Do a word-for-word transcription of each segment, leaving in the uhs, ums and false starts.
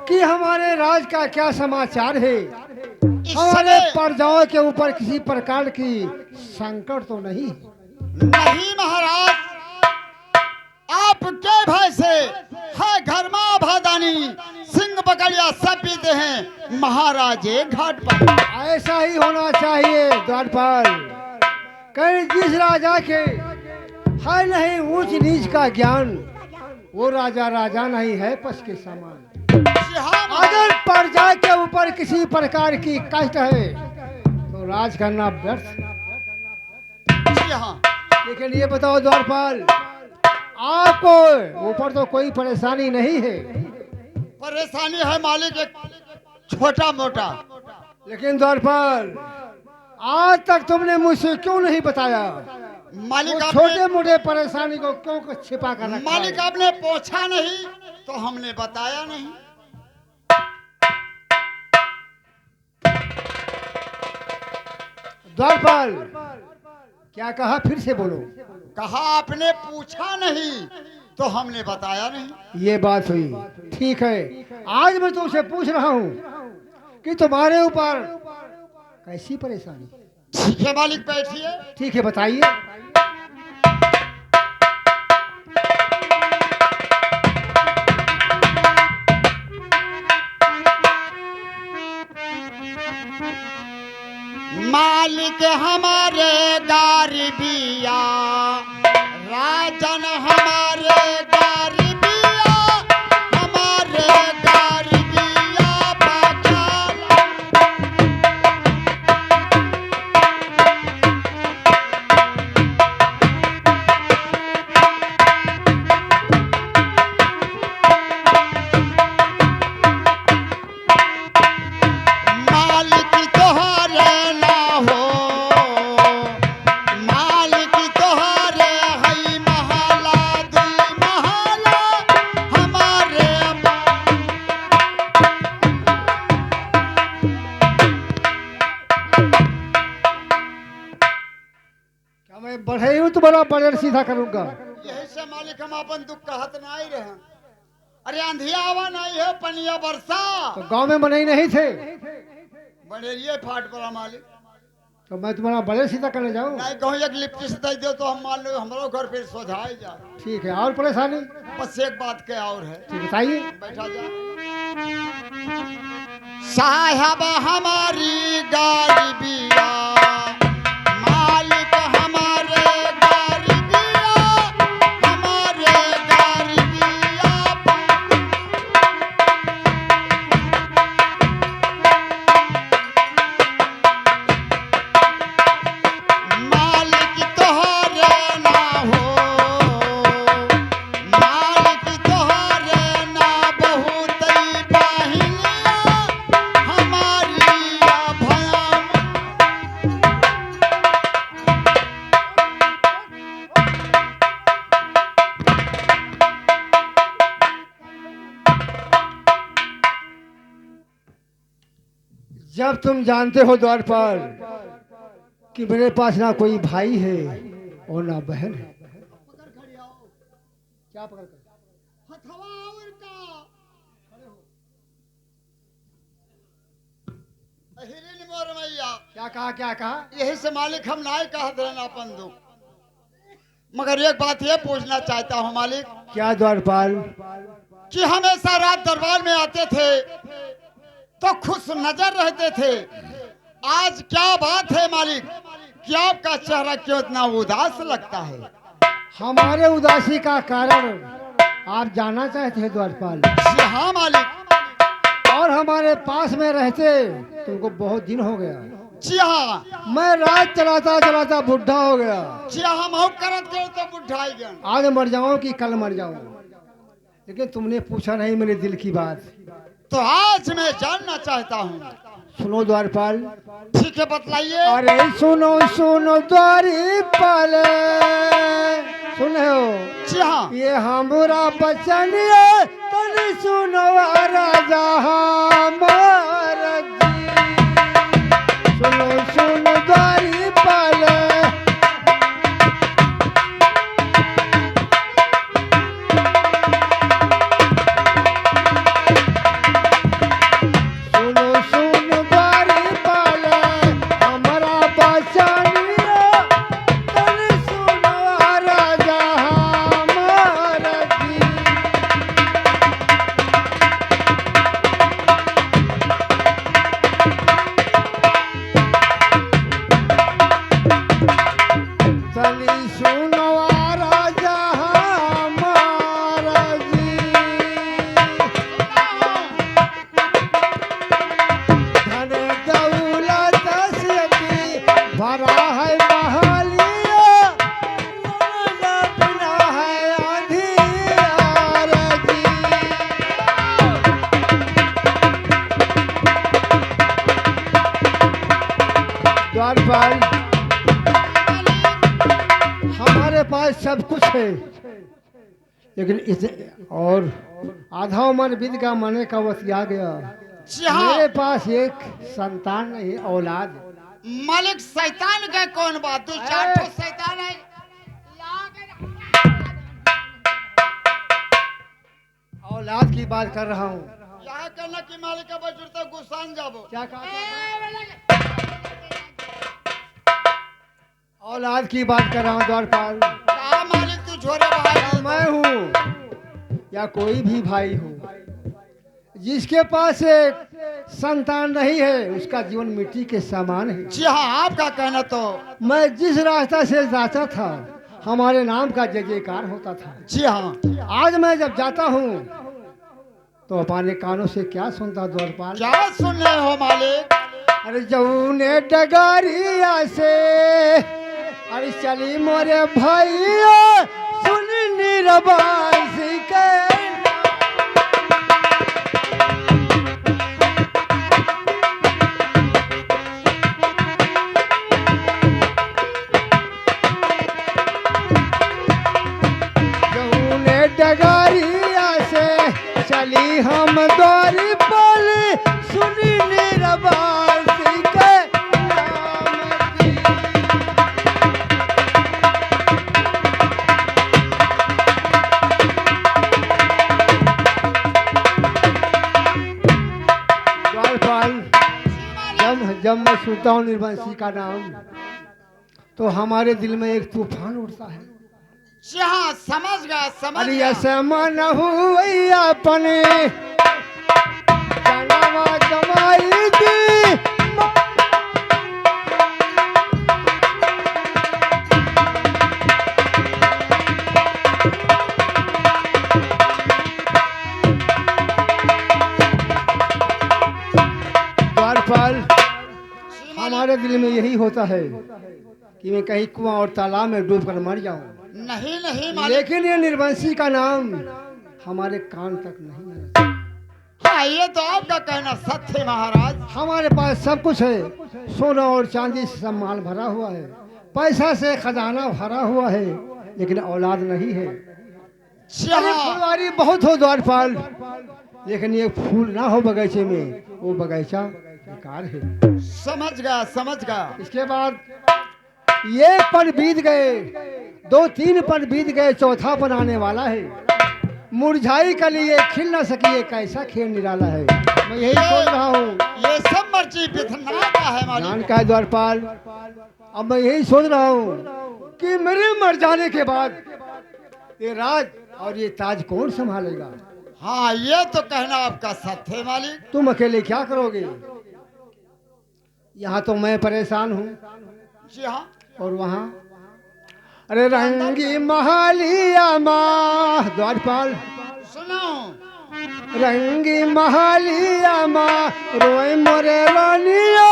कि हमारे राज का क्या समाचार है? इस हमारे समय प्रजाओं के ऊपर किसी प्रकार की संकट तो नहीं है? नहीं महाराज, आपके भय से है घरमा भादानी, सिंह बकरिया सब बीते हैं महाराजे घाट पर। ऐसा ही होना चाहिए द्वारपाल। कहीं जिस राजा के है नहीं ऊंच नीच का ज्ञान, वो राजा राजा नहीं है, पशु के समान। जी हाँ। अगर प्रजा के ऊपर किसी प्रकार की कष्ट है तो राज करना व्यर्थ। जी हाँ। लेकिन ये बताओ द्वारपाल, आपको ऊपर तो कोई परेशानी नहीं है? परेशानी है मालिक, एक छोटा मोटा। लेकिन द्वारपाल, आज तक तुमने मुझसे क्यों नहीं बताया? मालिक, वो आपने छोटे मोटे परेशानी को क्यों छिपा कर रखा मालिक, है? आपने पूछा नहीं तो हमने बताया नहीं। द्वारपाल, क्या कहा, फिर से बोलो। कहा, आपने पूछा नहीं तो हमने बताया नहीं। ये बात हुई। ठीक है, आज मैं तुमसे पूछ रहा हूँ कि तुम्हारे ऊपर कैसी परेशानी? ठीक है मालिक, बैठिए। ठीक है, बताइए। मालिक हमारे गरीबिया, राजन हमारे गरीबिया, हमारे गरीबिया बचाला। मालिक तोहरे ना हो, मालिक तोहरे हई महला दुई महला हमारे। क्या मैं बढ़ई हूँ तुम्हारा बजट सीधा करूंगा? यही से मालिक हम अपन दुख कहत नाई रहे। अरे अंधिया आवा नाई है, पनिया बरसा। तो गांव में मनई नहीं थे? बनेरिये फाट पड़ा मालिक। तो मैं तुम्हारा बजट सीधा करने जाऊँ? नहीं कहूँ एक लिपटिस दे दो तो हम मान लो हमारो घर फिर सोझाई जाए। ठीक है, और परेशानी? बस एक बात के और है। ठीक, बताइए। बैठा जा। साहब हमारी गरीबिया, मालिक हमारे गरीबिया, हमारे गरीबिया। मालिक तोहरे ना हो, मालिक तोहरे ना बहुत बहिनिया हमारी भयाम। जब तुम जानते हो द्वारपाल कि मेरे पास ना कोई भाई है और ना बहन है। क्या पकड़ कर? हथवा और का? अहिरिन मोर मैया। क्या कहा, क्या कहा? यही से मालिक हम नाय कहत रहन अपन दुख। मगर एक बात ये पूछना चाहता हूँ मालिक। क्या द्वारपाल? कि हमेशा रात दरबार में आते थे तो खुश नजर रहते थे, आज क्या बात है मालिक कि आपका चेहरा क्यों इतना उदास लगता है? हमारे उदासी का कारण आप जानना चाहते हैं द्वारपाल? जी हाँ मालिक। और हमारे पास में रहते तुमको बहुत दिन हो गया। जी हाँ। मैं राज चलाता चलाता बुढ़ा हो गया। जी हाँ, हम हूँ करत गए तो बुढ़ाई गए। आज मर जाऊं कि कल मर जाऊं, लेकिन तुमने पूछा नहीं मेरे दिल की बात। तो आज मैं जानना चाहता हूँ। सुनो द्वारपाल। ठीक है, बतलाइए। अरे सुनो, सुनो द्वारपाल, सुने हो? जी हाँ। ये हमरा बचनिया तनी सुनो राजा हमार जी। सुनो, सुनो द्वारपाल। हमारे पास, हमारे पास सब कुछ है, लेकिन इस, और आधा उम्र बीत गया, मने का वसिया गया। जी हाँ। मेरे पास एक संतान नहीं, औलाद। मालिक, शैतान का कौन बात? दो चार ठो शैतान है। औलाद की बात कर रहा हूँ। यहाँ कहना कि मालिक का बजुर्ता गुस्सान जाबो। क्या कहा? औलाद की बात कर रहा हूँ द्वारपाल। कहा मालिक, तू झोरे भाई? या मैं हूँ या कोई भी भाई हो, जिसके पास एक संतान नहीं है, उसका जीवन मिट्टी के समान है। जी हाँ, आपका कहना तो। मैं जिस रास्ता से जाता था, हमारे नाम का जय जयकार होता था। जी हाँ। आज मैं जब जाता हूँ, तो अपने कानों से क्या सुनता द्वारपाल? क्या सुन रहे हो मालिक? अरे जौने डगरिया से, अरे चली मोरे भैया, सुन निरबासी के। जौने डगरिया से चली हम द्वारपाल, सुनी निरबासी के नाम की। द्वारपाल, जब, जब मैं सुनता हूँ निरबासी का नाम, तो हमारे दिल में एक तूफान उठता है। जी हाँ, समझ गया, समझ अरे गया। ऐसे मन हुई अपने जनवा जमाई दी। द्वारपाल, हमारे दिल में यही होता है कि मैं कहीं कुआं और तालाब में डूब कर मर जाऊं। नहीं, नहीं मालिक। लेकिन ये निरबंसी का नाम हमारे कान तक नहीं आया। हाँ, ये तो आपका कहना सत्य है महाराज। हमारे पास सब कुछ है, सोना और चांदी से सब माल भरा हुआ है, पैसा से खजाना भरा हुआ है, लेकिन औलाद नहीं है। अच्छा। अरे फुलवारी बहुत हो द्वारपाल, लेकिन ये फूल ना हो बगीचे में, वो बगीचा बेकार है। समझ गया, समझ गया। इसके बाद एक पल बीत गए, दो तीन पल बीत गए, चौथा पल आने वाला है। मुरझाई कली ये खिल ना सकी, ये कैसा खेल निराला है। मैं यही सोच रहा हूँ। ये सब मर्जी विधाता है मालिक। जान का है द्वारपाल, अब मैं यही सोच रहा हूँ कि मेरे मर जाने के बाद ये राज और ये ताज कौन संभालेगा? हाँ, ये तो कहना आपका सत्य है मालिक। तुम अकेले क्या करोगे? यहाँ तो मैं परेशान हूँ। जी हाँ। और वहाँ, अरे रंगी महालिया मा, द्वारपाल। सुनाओ। रंगी महालिया मा, रोए मोरे रानिया,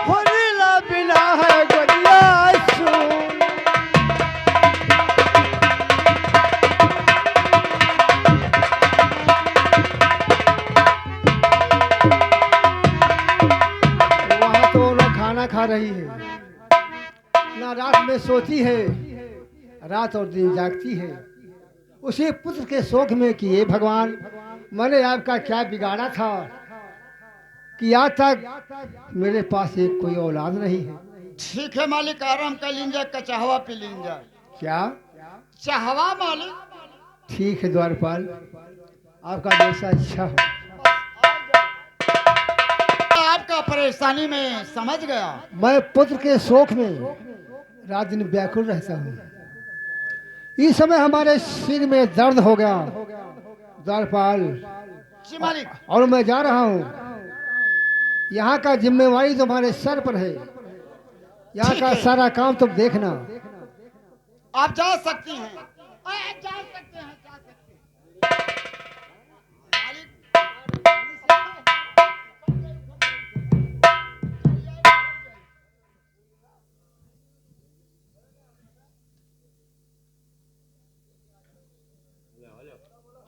होरिला बिना है गोरिया सुन। वहाँ तो ना खाना खा रही है, ना रात में सोती है, रात और दिन जागती है। उसी पुत्र के शोक में कि हे भगवान, मैंने आपका क्या बिगाड़ा था कि आज तक मेरे पास एक कोई औलाद नहीं है। ठीक है मालिक, आराम कर लीन जा, कचहवा पी लीन जा। क्या? चाहवा मालिक। ठीक है द्वारपाल, आपका जैसा इच्छा हो। आपका परेशानी में समझ गया। मैं पुत्र के शोक में रात दिन व्याकुल रहता हूँ। इस समय हमारे सिर में दर्द हो गया द्वारपाल। जी मालिक। और मैं जा रहा हूँ। यहाँ का जिम्मेवारी तुम्हारे सर पर है। यहाँ का सारा काम तुम देखना। आप जा सकती हैं। आप जा सकते हैं, जा सकते हैं।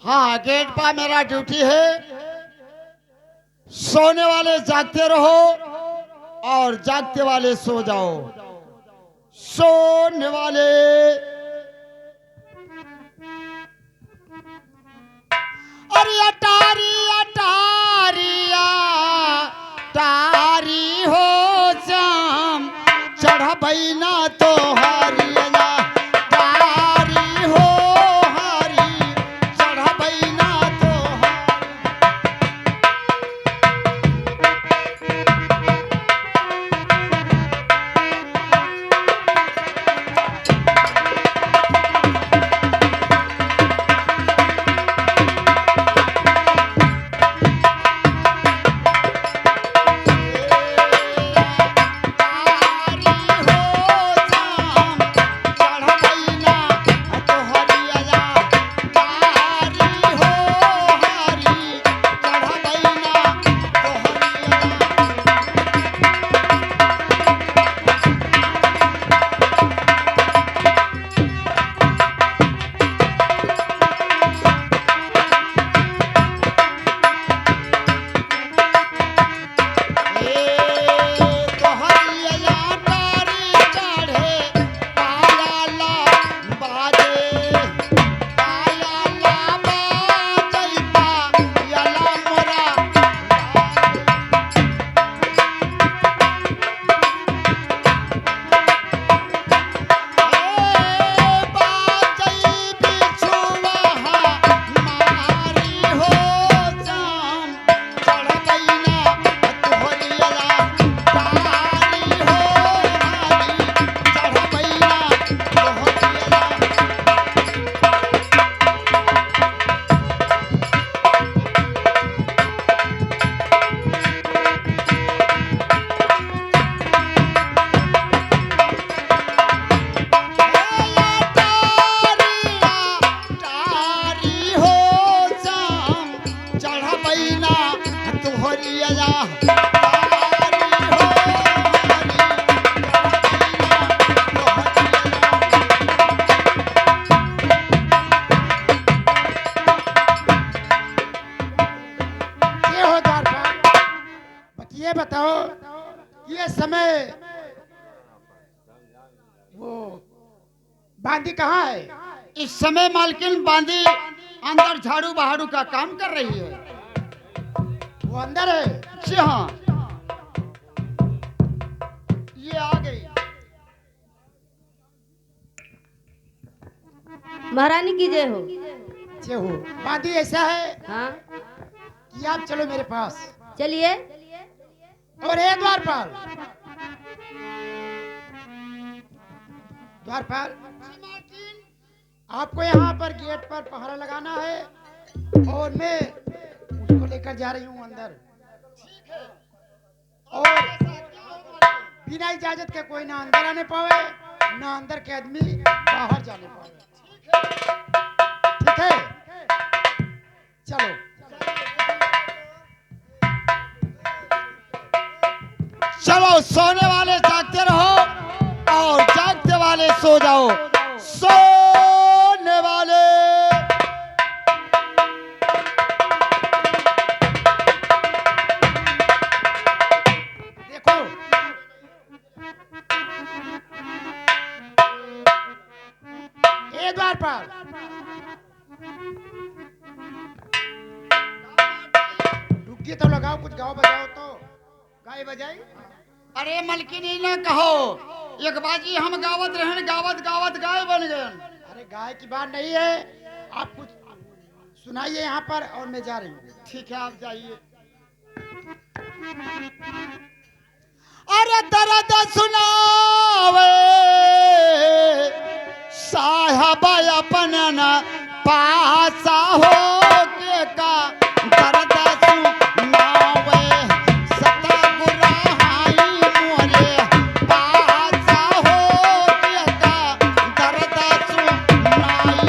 हाँ, गेट पर मेरा ड्यूटी है। सोने वाले जागते रहो, और जागते वाले सो जाओ, सोने वाले। अरे अटारी, अटारी, अटारी हो श्याम, चढ़बैना तोहरी अटारी हो हरी, चढ़बैना तोहरी। ये हो द्वारपाल, बत-, ये बताओ, ये समय वो बांदी कहाँ है? इस समय मालकिन बांदी अंदर झाड़ू बहारू का काम कर रही है। वो अंदर है? जी हाँ, ये आ गई। महारानी की जय हो। जय हो। बांदी ऐसा है हाँ। कि आप चलो मेरे पास। चलिए। और ए द्वारपाल, द्वारपाल, आपको यहाँ पर गेट पर पहरा लगाना है और मैं उसको लेकर जा रही हूँ अंदर। और बिना इजाजत के कोई ना अंदर आने पावे, ना अंदर के आदमी बाहर जाने पावे। ठीक है, चलो। चलो, सोने वाले जागते रहो और जागते वाले सो जाओ। सोने वाले। देखो, ए द्वारपाल, डुग्गी तो लगाओ, कुछ गाओ बजाओ तो। गाई बजाई? अरे मलकिनी ना कहो, एक बाजी हम गावत रहन, गावत गावत गाय बन गए। अरे गाय की बात नहीं है, आप कुछ सुनाइए यहाँ पर और मैं जा रही हूँ। ठीक है, आप जाइए। अरे दर्द सुनावे साहब अपन न पासा हो के का दर्द सुनावे सतगुरु हाई मोरे पासा हो के का दर्द सुनाई।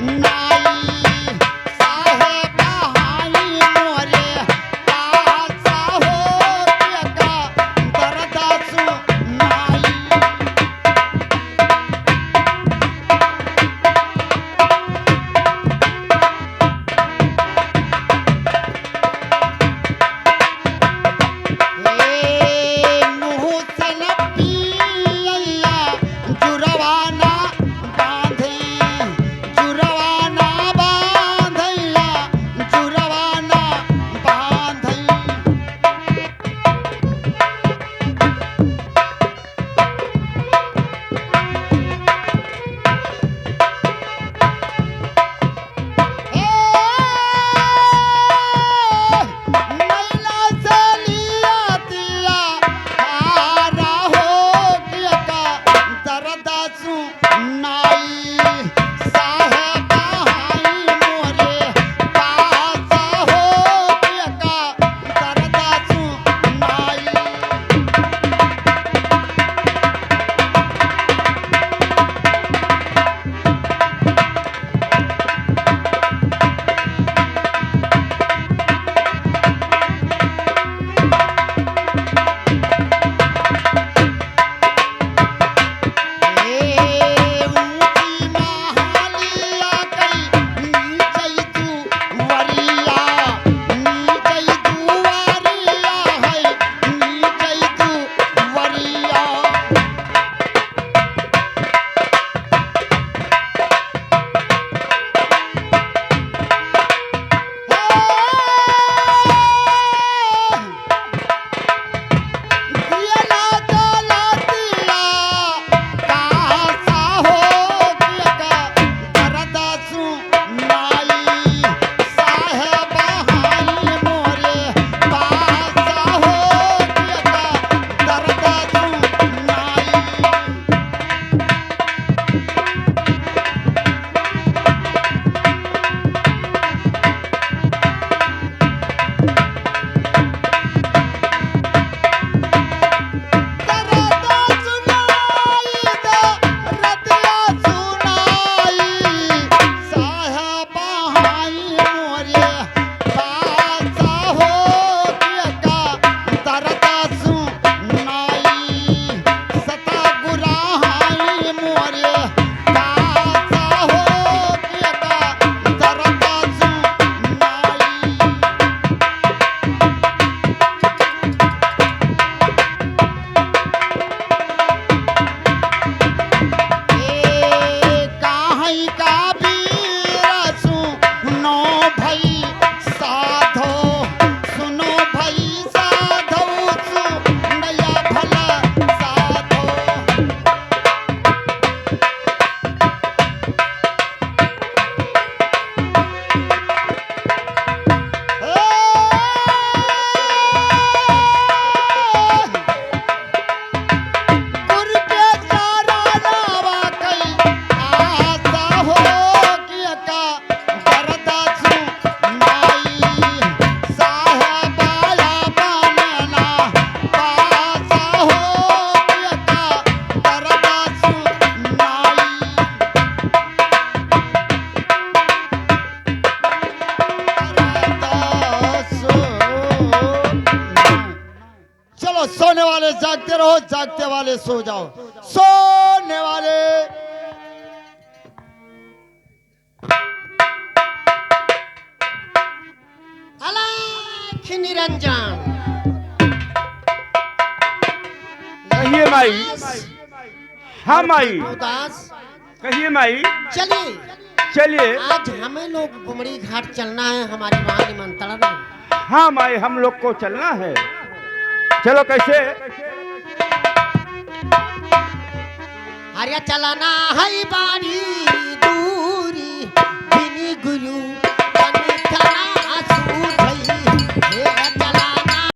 नाई, साहेब हाई मोरे, पासा हो के का दरदा सुनाई। ए मुँह से न पियैया, जुरवा ना बाँधे, जुरवा ना बाँधैया, जुरवा ना बाँधे। ए, नैना से लिया दिया, हारा हो गया का दरदा सुनाई। साहेब हाई मोरे, पासा हो गया का दरदा सुनाई। ए ऊँची महालिया कई नीचई दुवरिया, नीचई दुवरिया है, नीचई दुवरिया। ए, काहे का बीरा सुनो भई साधो, सुनो भई साधो, सुनया भला साधो। चलो, सोने वाले जागते रहो, जागते वाले सो जाओ। सोने वाले। अलख निरंजन। कहिए माई। हाँ माई। प्रभुदास। कहिए माई। चलिए। चलिए। आज हमें लोग गुमड़ी घाट चलना है, हमारी वहाँ निमंत्रण है। हाँ माई, हम लोग को चलना है। चलो, कैसे? अरे चलना है बारी दूर।